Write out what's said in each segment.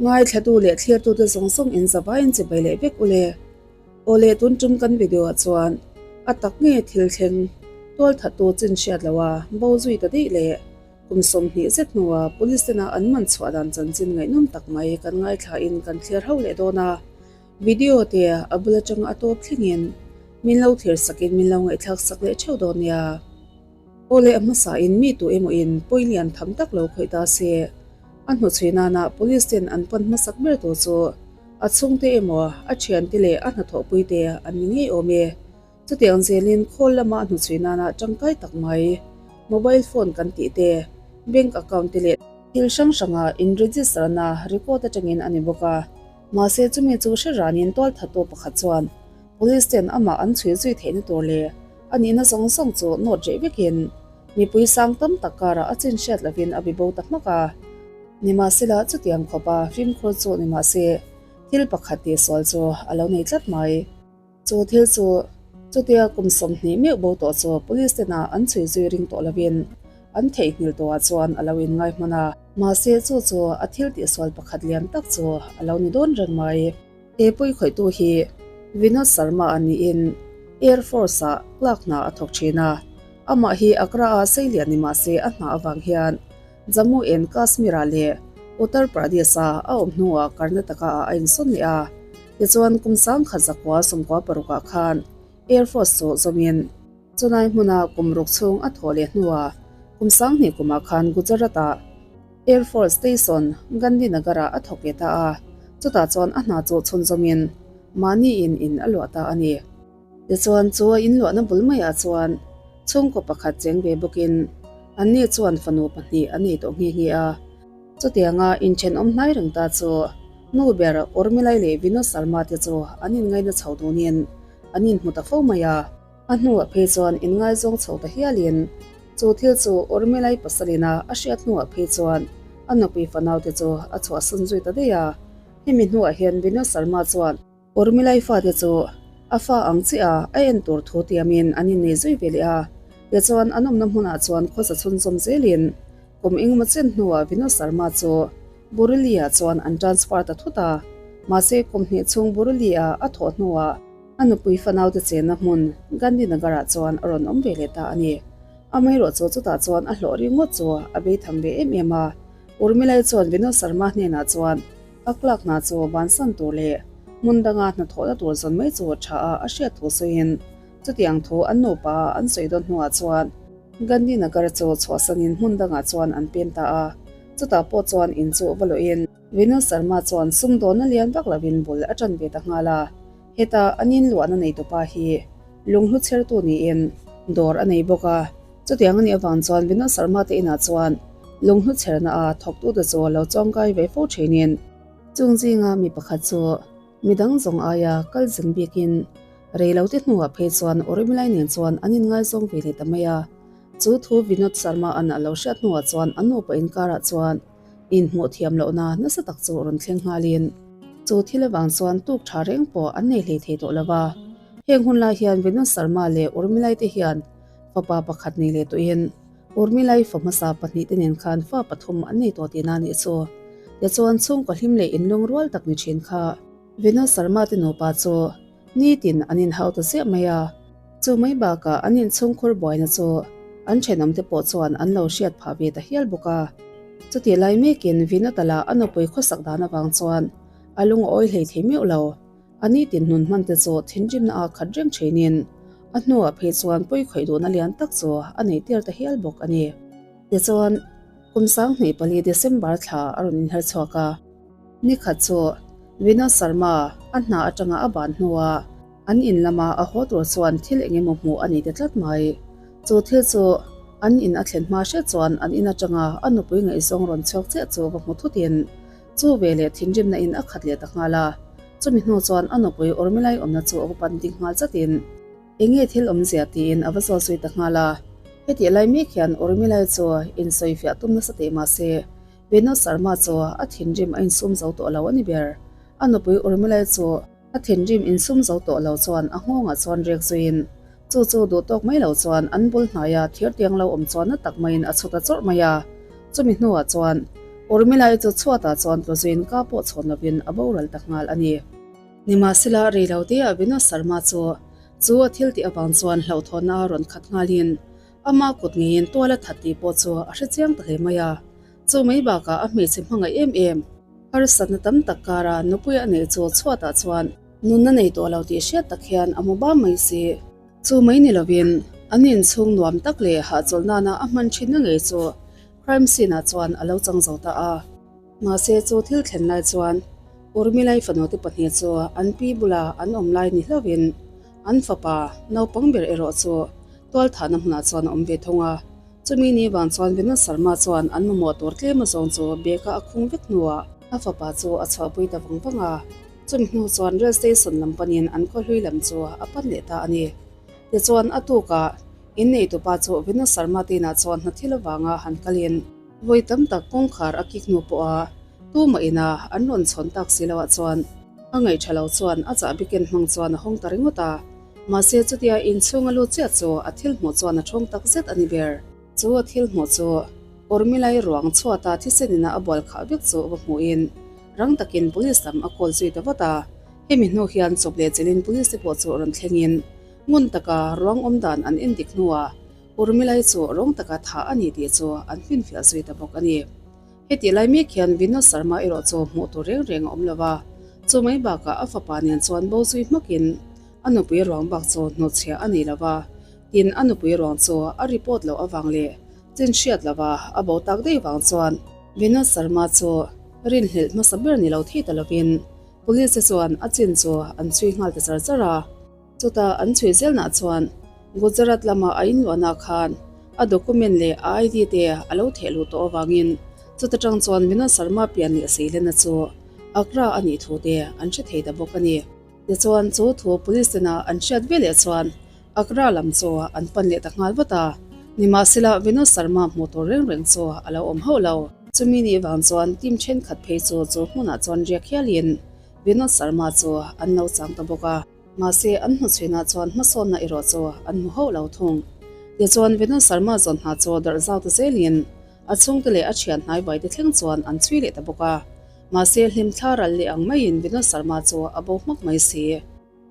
Ngaithlatu leh thlirtute zawng zawng in zavaiin chibai leh vek u le. Aw leh tun tum kan video ah chuan a tak nge thil thleng tual thattu chin hriat lo a bo zui ta daih leh kum 20 zet hnua police tena an man chhuah dan chanchin ngaihnawm tak mai kan ngaithla in kan thlir ho leh dawn a. Video te a bul atanga a tawp thlengin min lo thlir sakin min lo ngaihthlak sak leh theuh dawn nia. Aw leh a hmasa in mi tu emaw in pawi lian tham tak lo khawih ta se. A hnuchhui nana police ten an pan hmasak ber tur chu a chhungte emaw a thiante leh a hnathawhpui te an ni ngei awm e. Chutiang zelin khawl lama a hnuchhui nana tangkai tak mai mobile phone kan tih te, bank account te leh thil hrang hranga in register na record atangin a ni bawk a. Mahse chumi chu hre ranin tualthattu pakhat chuan police ten amah an chhui zui theihna tur leh a nihna zawng zawng chu nawt reh vekin mipui sang tam tak karah a chin hriat lovin a bibo ta hmak a. Nimahsela chutiang khawpa fimkhur chu ni mahse thil pakhat tihsual chu a lo nei tlat mai. Chu thil chu chutia kum 20 meuh bo tawh chu police tena an chhui zui ring tawh lovin an theihnghilh tawhah chuan a lo inngai hman a. Mahse chu chu a thil tihsual pakhat lian tak chu a lo ni dawn reng mai. He pawi khawihtu hi Vinod Sharma a niin Air Force-ah clerk hna a thawk thin a. Amah hi Agra-a seilian ni mahse a hna avang hian Jammu and Kashmir-ah leh Uttar Pradesh-a a awm hnuah Karnataka-ah a insawn leh a. Tichuan kum 1996-ah khan Air Force chu zawmin chulai hmuna kum ruk chhung a thawh leh hnuah kum 2000 kumah khan Gujarat-ah Air Force Station Gandhinagar-ah a thawk leh ta a, chutah chuan a hna chu chhunzawmin mahni in in a luah ta a ni. Tichuan chu a inluahna bul maiah chuan chhungkaw pakhat cheng ve bawkin anni chuan fanu pahnih an nei tawh nghe nghe a. Chutianga inthenawm hnai reng ta chu nu ber Urmilai leh Vinod Sharma te chu an inngaina chho dunin an inhmu ta fo mai a. A hnuah phei chuan inngaizawng chho ta hialin chu thil chu Urmilai pasalina a hriat hnuah phei chuan a nupui fanau te chu a chhuahsan zui ta daih a. Hemi hnuah hian Vinod Sharma chuan Urmilai fate chu a fa ang chiah a en tur thu tiamin an innei zui ve leh a. Tichuan an awmna hmunah chuan khawsa chhunzawm zelin kum engemaw chen hnuah Vinod Sharma chu Burili-ah chuan an transfer ta thut a. Mahse kum hnih chhung Burili-a a thawh hnuah a nupui fanaute chenna hmun Gandhinagar-ah chuan a rawn awm ve leh ta a ni. Amaherawh chu chutah chuan a hlawh ringawt chu a beitham ve em em a. Urmilai chuan Vinod Sharma hnenah chuan A clerk hna chu bansan tur leh hmun danga hnathawhna tur zawn mai chu tha a a hriat thu sawiin chutiang thu an nupa an sawi dawn hnuah chuan Gandhi Nagar chu chhuahsanin hmun dangah chuan an pem ta a. Chutah pawh chuan in chu va luhin Vinod Sharma chuan sumdawnna lian vak lovin bul a tan ve ta nghal a. Heta an inluahna neitupa hi lunghlu chhertu niin dawr a nei bawk a. Chutiang a nih avang chuan Vinod Sharma te inah chuan lunghlu chherna a thawktute chu lo chawngkai ve fo thinin chung zinga mi pakhat chu midang zawng aia kal zin bikin rei lo te hnuah phei chuan Urmilai nen chuan an inngaizawng ve leh ta mai a. Chu thu Vinod Sharma an a lo hriat hnuah chuan an nupa inkarah chuan inhmuh thiam lohna nasa tak chu rawn thleng nghalin chu thil avang chuan tuk tha reng pawh an nei hlei thei tawh lo va. Heng hun lai hian Vinod Sharma leh Urmilai te hian fapa pakhat nei leh tawhin Urmilai fa hmasa pahnih te nen khan fa pathum an nei tawh tihna a nih chu. Tichuan chhungkaw hlim leh inlung rual tak ni thin kha Vinod Sharma te nupa chu nitin an inhau ta ziah mai a. Chu mai bakah an inchhungkhur buaina chu an thenawm te pawh chuan an lo hriat phah ve ta hial bawk a. Chutih lai mekin Vinod a lah a nupui khawsak dan avang chuan a lung a awi hlei thei meuh lo. A nitin hnun hman te chu thinrimna a khat reng thinin a hnuah phei chuan pawi khawih duhna lian tak chu a nei tir ta hial bawk a ni. Tichuan, kum 24 December thla a rawn inher chhuak a. Ni khat chu Vinod Sharma a hna atanga a ban hnuah an in lama a haw tur chuan thil eng emaw hmuh a ni ta tlat mai. Chu thil chu an in a thlen hma hret chuan an in atanga a nupui ngaihzawng rawn chhuak chiah chu va hmu thutin chu ve leh thinrimna in a khat leh ta nghal a. Chumi hnu chuan a nupui Urmilai awmna chu a va pan ding nghal chatin eng nge thil awmzia tiin a va zawl zui ta nghal a. Hetih lai mek hian Urmilai chu insawifiah tum nasa teh mahse Vinod Sharma chu a thinrim a insum zo tawh lo a ni ber. A nupui Urmilai chu a thinrim insum zo tawh lo chuan a nghawngah chuan rek zuiin chu chu duh tawk mai lo chuan an bul hnaia thir tiang lo awm chuan na tak maiin a chhut a chawrh mai a. Chumi hnuah chuan. Urmila-i chu chhuatah chuan tlu zuiin ka pawh chhawn lovin a boral ta nghal a ni. Nimahsela, rei lo te ah Vinod Sharma chu chu a thil tih avang chuan hlauhthawnna a rawn khat nghalin ama kut ngeiin tual a that tih pawh chu a hre chiang ta hle mai a. Chu mai bakah a hmeichhe hmangaih em em, harsatna tam tak kara nupui a neih chu chhuatah chuan nunna nei tawh lo tih hriat tak hian a hmu bam mai si. Chu mai ni lovin an inchhung nuam tak leh hahchawlh nana a hman thinna ngei chu crime scene ah chuan a lo chang zo ta a. Mahse chu thil thlen lai chuan Urmilai fanote pahnih chu an pi bula an awm lai ni hlauhin an fapa naupang ber erawh chu tualthahna hmunah chuan a awm ve thung a. Chumi ni vang chuan Vinod Sharma chuan an mamawh tur tlem azawng chu bag-a a khung vek hnuah a fapa chu a chhuahpui ta vang vang a. Chumi hnu chuan rail station lam panin an khawhlui lam chu a pan leh ta a ni. Tichuan a tukah inneitupa chu Vinod Sharma te inah chuan hna thil avanga han kalin vawi tam tak kawngkhar a kik hnu pawha tumah ina an rawn chhawn tak si loah chuan a ngaihṭha lo chuan a chahbi ken hmang chuan a hawng ta ringawt a. Mahse chutia inchhung a lut chiah chu a thil hmuh chuan a thawng tak zet a ni ber. Chu a thil hmuh chu Urmilai ruang chhuata thisen ina a bual khah vek chu va hmuhin rang takin police lam a call zui ta vat a. Hemi hnu hian chawp leh chelin police te pawh chu rawn thlengin ngun taka ruang awm dan an en dik hnuah Urmilai chu rawng taka thah a ni tih chu an finfiah zui ta bawk a ni. Heti lai mek hian Vinod Sharma erawh chu hmuh tur reng reng a awm lo va, chu mai bakah a fapa nen chuan bo zui hmakin a nupui ruang bak chu hnutchhiah a ni lo va, tin a nupui ruang chu a report loh avang leh chin hriat lova a bo tak daih vang chuan Vinod Sharma chu rinhlelh hmasa ber ni lo thei ta lovin Police te chuan a chin chu an chhui nghal ta char char a. Chutah an chhui zelnah chuan Gujarat lama a inluahna khan a document leh a ID te a lo theh luh tawh avangin chuta tang chuan Vinod Sharma pian leh Seilena chu Agra a nih thu te an hre thei ta bawk a ni. Tichuan chu thu police tena an hriat ve leh chuan Agra lam chu an pan leh ta nghal vat a, nimahsela Vinod Sharma hmuh tur reng reng chu a lo awm hauh lo. Chumi nih vang chuan team thenkhat phei chu chu hmunah chuan riak hialin Vinod Sharma chu an lo chang ta bawk a. Mahse an hmuchhuinah chuan hmasawnna erawh chu an hmu hauh lo thung. Tichuan Vinod Sharma zawn hna chu darh zau ta zelin a chhungte leh a thian hnai vaite thleng chuan an chhui leh ta bawk a. Mahse hlim thla ral leh ang maiin Vinod Sharma chu a bo hmak mai si.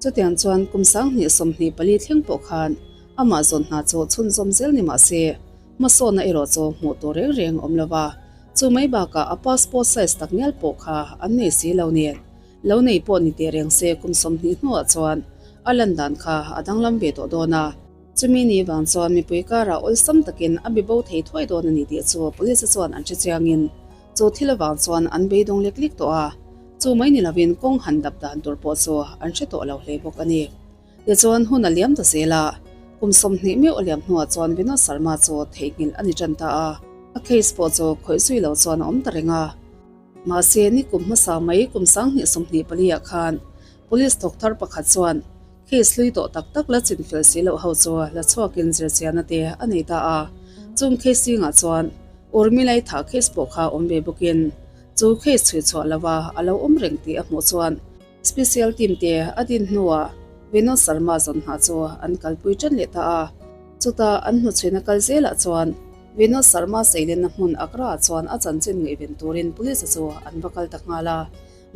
Chutiang chuan kum 2024 thleng pawh khan amah zawn hna chu chhunzawm zel ni mah se, hmasawnna erawh chu hmuh tur reng reng awm lo va. Chu mai bakah a passport size tak ngial pawh kha an nei si lo nen. Lo nei pawh ni teh reng se kum 20 hnuah chuan a lan dan kha a danglam ve tawh dawn a. Chumi ni vang chuan mipui karah awlsam takin a bibo thei thuai dawn a ni tih chu police chuan an hre chiangin Chu thil avang chuan an beidawng lek lek tawh a, chu mai ni lovin kawng han dap dan tur pawh chu an hre tawh lo hle bawk a ni. Tichuan hun a liam ta zel a, kum 20 meuh a liam hnuah chuan Vinod Sharma chu theihnghilh a ni tan ta a, a case pawh chu khawih zui lo chuan a awm ta reng a. Mahse, ni kum hmasa mai kum 2024 ah khan police thawk thar pakhat chuan Case hlui tawh tak tak la chin fel si loh ho chu la chhuakin zirchiahna te a nei ta a, chung case zingah chuan Urmilai thah case pawh kha awm ve bawkin chu case chhui chhuah lova a lo awm reng tih a hmuh chuan Special team te a din hnuah Vinod Sharma zawn hna chu an kalpui tan leh ta a, chuta an hnuchhuina kal zelah chuan Vinod Sharma seilenna hmun Agra ah chuan a chanchin ngaihven turin police chu an va kal ta nghal a.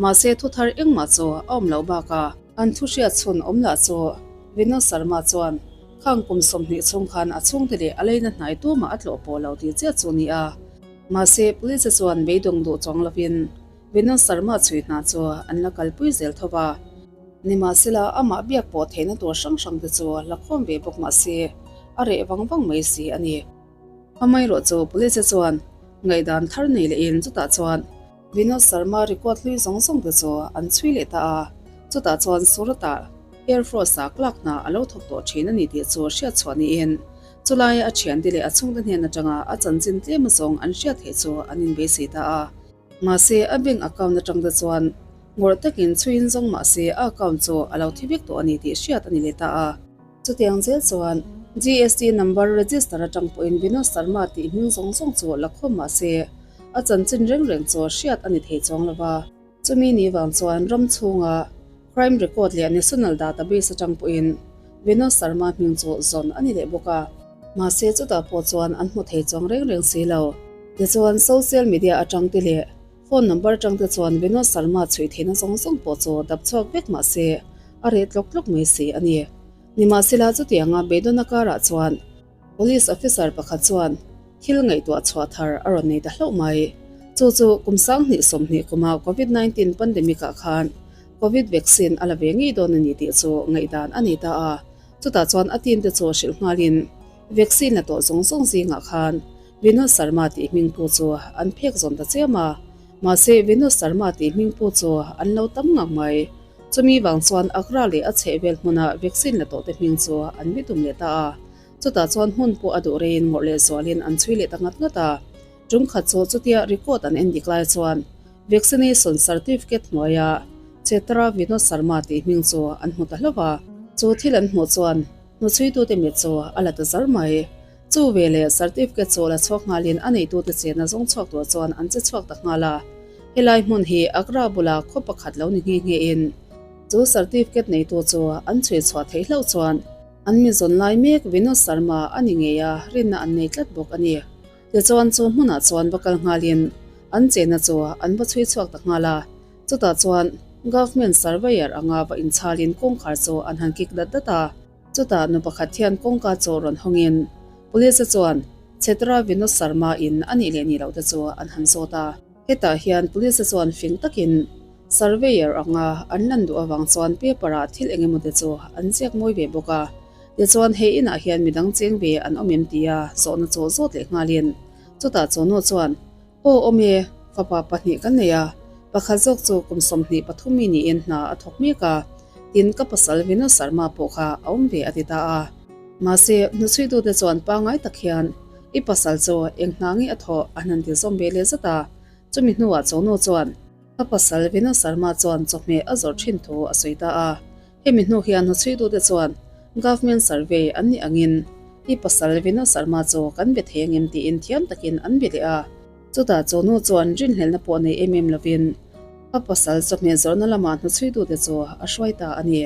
Mahse thu thar engmah chu a awm loh bakah an thu hriat chhun awm lah chu Vinod Sharma chuan khang kum 20 chhung khan a chhungte leh a leina hnai tumah a tlawh pawh lo tih chiah chu ni a. Mahse police chuan beidawng duh chuang lovin Vinod Sharma chhui hna chu an la kalpui zel tho va. Nimahsela amah biak pawh theihna tur hrang hrang te chu la khawm ve bawk mahse a reh vang vang mai si a ni. Amaherawh chu police chuan ngaihdan thar nei lehin chutah chuan Vinod Sharma record hlui zawng zawng te chu an chhui leh ta a, chutah chuan Surat-ah Air Force-ah clerk hna a lo thawk tawh thin a ni tih chu hriat chhuah niin chulaia a thiante leh a chhungte hnen atanga a chanchin tlem azawng an hriat theih chu an inbeisei ta a. Mahse, a bank account atang te chuan ngawrh takin chhuiin zawng mahse a account chu a lo thi vek tawh a ni tih hriat a ni leh ta a. Chutiang zel chuan GST number register atang pawhin Vinod Sharma tih hming zawng zawng chu la khawm mahse a chanchin reng reng chu hriat a ni thei chuang lo va. Chumi ni vang chuan ram chhunga crime record leh national database atang pawhin Vinod Sharma hming chu zawn a ni leh bawk a. Mahse chutah pawh chuan an hmu thei chuang reng reng si lo. Tichuan, social media atang te leh phone number atang te chuan Vinod Sharma chhui theihna zawng zawng pawh chu dap chhuak vek mah se, a reh tlawk tlawk mai si a ni. Nimahsela chutianga beidawn akarah chuan Police officer pakhat chuan thil ngaihtuah chhuah thar a rawn nei ta hlauh mai. Chu chu kum 2020 kuma Covid 19 pandemic ah khan Covid vaccine a la ve ngei dawn a ni tih chu ngaihdan a nei ta a. Chutah chuan a team te chu hrilh nghalin vaccine la tawh zawng zawng zingah khan Vinod Sharma tih hming pu chu an phek zawn ta chiam a. Mahse Vinod Sharma tih hming pu chu an lo tam ngang mai. Chumi vang chuan Agra leh a chhehvel hmuna vaccine la tawhte hming chu an bitum leh ta a. Chutah chuan hmun pawh a duh reiin ngawrh leh zualin an chhui leh ta ngat ngat a. Tum khat chu chutia record an en dik lai chuan vaccination certificate hnuaia Chetra Vinod Sharma tih hming chu an hmu ta hlauh a. Chu thil an hmuh chuan hnuchhuitute mit chu a la ta zar mai. Chu veleh certificate chu la chhuak nghalin a neitute chenna zawng chhuak tur chuan an che chhuak ta nghal a. Helai hmun hi Agra bula khaw pakhat lo ni nghe nghe in chu certificate neitu chu an chhui chhuah theih hlauh chuan an mi zawn lai mek Vinod Sharma a ni ngei a, rinna an nei tlat bawk a ni. Tichuan chu hmunah chuan va kal nghalin an chenna chu an va chhui chhuak ta nghal a. Chutah chuan Government Surveyor anga va inchhalin kawngkhar chu an han kik dat dat a. Chutah nu pakhat hian kawngka chu rawn hawngin Police chuan Chhetra Vinod Sharma in a nih leh nih loh te chu an han zawt a. Hetah hian Police chuan fing takin Surveyor anga an lan duh avang chuan paper ah thil eng emaw te chu an ziak mawi ve bawk a. Tichuan hei inah hian midang cheng ve an awm em tia zawhna chu zawt leh nghalin chutah chu nu chuan Aw awm e, fapa pahnih kan nei a, pakhat zawk chu kum 23 mi niin hna a thawk mek a, tin ka pasal Vinod Sharma pawh kha a awm ve a ti ta a. Mahse, hnuchhuitute chuan pangngai tak hian i pasal chu eng hna nge a thawh an han ti zawm ve leh zat a, chumi hnuah chawhnu chuan ka pasal Vinod Sharma chuan chawhmeh a zawrh thin thu a sawi ta a. Hemi hnu hian hnuchhuitute chuan Government survey an nih angin i pasal Vinod Sharma chu kan be thei angem tiin thiam takin an be leh a. Chutah chawhnu chuan rinhlelhna pawh nei em em lovin a pasal chawhmeh zawrhna lama hnuchhuitute chu a hruai ta a ni.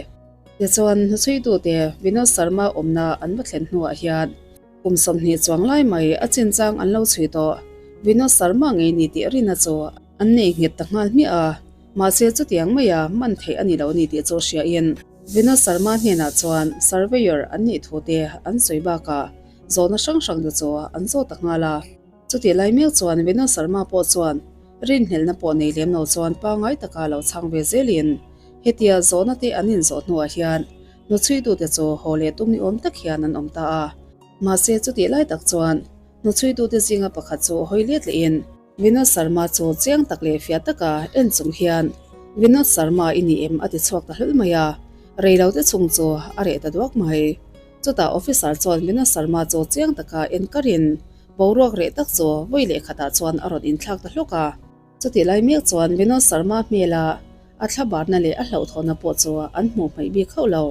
Tichuan hnuchhuitute Vinod Sharma awmna an va thlen hnuah hian kum 20 chuang lai mai a chinchang an lo chhui tawh. Vinod Sharma ngei ni tih rinna chu an nei nghet ta nghal hmiah a. Mahse chutiang maia man theih a ni lo ni tih chu hriain Vinod Sharma hnenah chuan surveyor an nih thu te an sawi bakah zawhna hrang hrang te chu an zawt ta nghal a. Chutih lai mek chuan Vinod Sharma pawh chuan rinhlelhna pawh nei lem lo chuan pangngai taka lo chhang ve zelin hetia zawhna te an inzawh hnuah hian hnuchhuitute chu haw leh tum ni awm tak hian an awm ta a. Mahse chutih lai tak chuan hnuchhuitute zinga pakhat chu hawi let lehin Vinod Sharma chu chiang tak leh fiah taka en chung hian Vinod Sharma i ni em a ti chhuak ta hlul mai a, reilote chung chu a reh ta duak mai. Chutah officer chuan Vinod Sharma chu chiang taka en karin boruak reh tak chu vawi leh khatah chuan a rawn inthlak ta hlawk a. Chutih lai mek chuan Vinod Sharma hmela a thlabarna leh a hlauhthawhna pawh chu an hmuh hmaih bik hauh lo.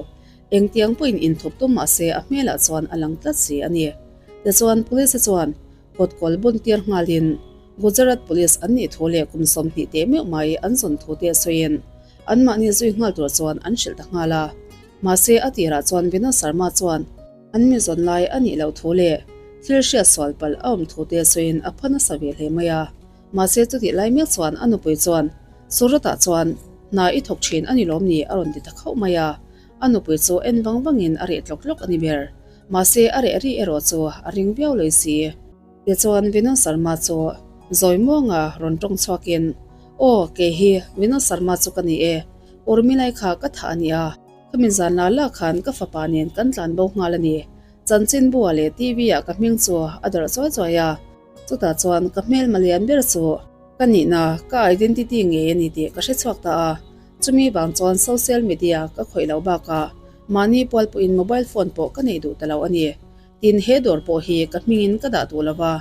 Engtiang pawhin inthup tum mah se a hmelah chuan a lang tlat si a ni. Tichuan police chuan Kawtkawl bun tir nghalin Gujarat Police an nih thu leh kum 20 teh meuh mai an zawn thu te sawiin anmahni zui nghal tur chuan an hrilh ta nghal a. Mahse a tirah chuan Vinod Sharma chuan an mi zawn lai a nih loh thu leh thil hriat sual palh a awm thu te sawiin a pha nasa ve hle mai a. Mahse chutih lai mek chuan a nupui chuan Surat-ah chuan hna i thawk thin a ni lawm ni a rawn ti ta khauh mai a. A nupui chu en vang vangin a reh tlawk tlawk a ni ber. Mahse a reh ri erawh chu a ring viau lei si. Tichuan Vinod Sharma chu zawi muanga rawn tawng chhuakin, Aw, kei hi Vinod Sharma chu ka ni e. Urmilai kha ka thah a ni a, khami zan la la khan ka fapa nen kan tlan bo nghal a ni. Chanchinbu-ah leh TV-ah ka hming chu a darh chuai chuai a. Chutah chuan ka hmelma lian ber chu ka nihna, ka identity ngei a ni tih ka hre chhuak ta a. Chumi vang chuan social media ka khawih loh bakah mahni pual pawhin mobile phone pawh ka nei duh ta lo a ni. Tin, he dawr pawh hi ka hmingin ka dah duh lo va,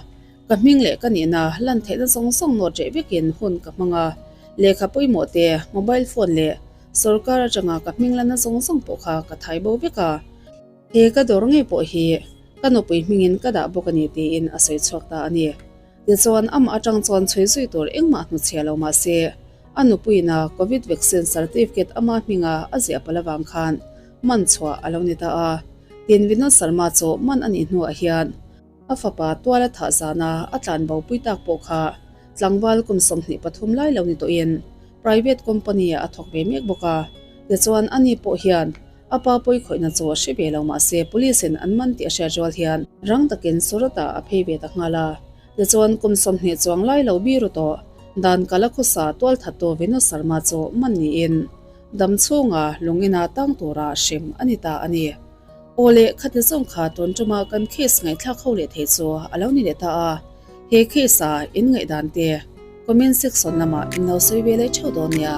ka hming leh ka nihna lan theihna zawng zawng nawt reh vekin hun ka hmang a. Lehkha pawimawh te, mobile phone leh sorkar atanga ka hming lanna zawng zawng pawh kha ka thai bo vek a. He ka dawr ngei pawh hi ka nupui hmingin ka dah bawk a ni tiin a sawi chhuak ta a ni. Tichuan amah atang chuan chhui zui tur engmah hnuchhia lo mah se, a nupuiin a Covid vaccine certificate ama hminga a ziah palh avang khan man chhuah a lo ni ta a. Tin Vinod Sharma chu man a nih hnuah hian. A fapa tuala thah zana a tlan bo pui tak pawh kha tlangval kum 23 lai lo ni tawhin private company ah a thawk ve mek bawk a. Tichuan ani pawh hian a pa pawi khawihna chu a hre ve lo mahse police in an man tih a hriat rual hian rang takin Surat ah a phei ve ta nghal a. Tichuan kum 20 chuang lai lo biru tawh dan kala khawsa tualthattu Vinod Sharma chu man niin dam chhunga lungina tang tura hrem a ni ta a ni. Aw le, khati zawng kha tun tuma kan case ngaihthlak ho leh thei chu a lo ni leh ta a. He case a in ngaihdan te comment section lamah in lo sawi ve leh theuh dawn nia.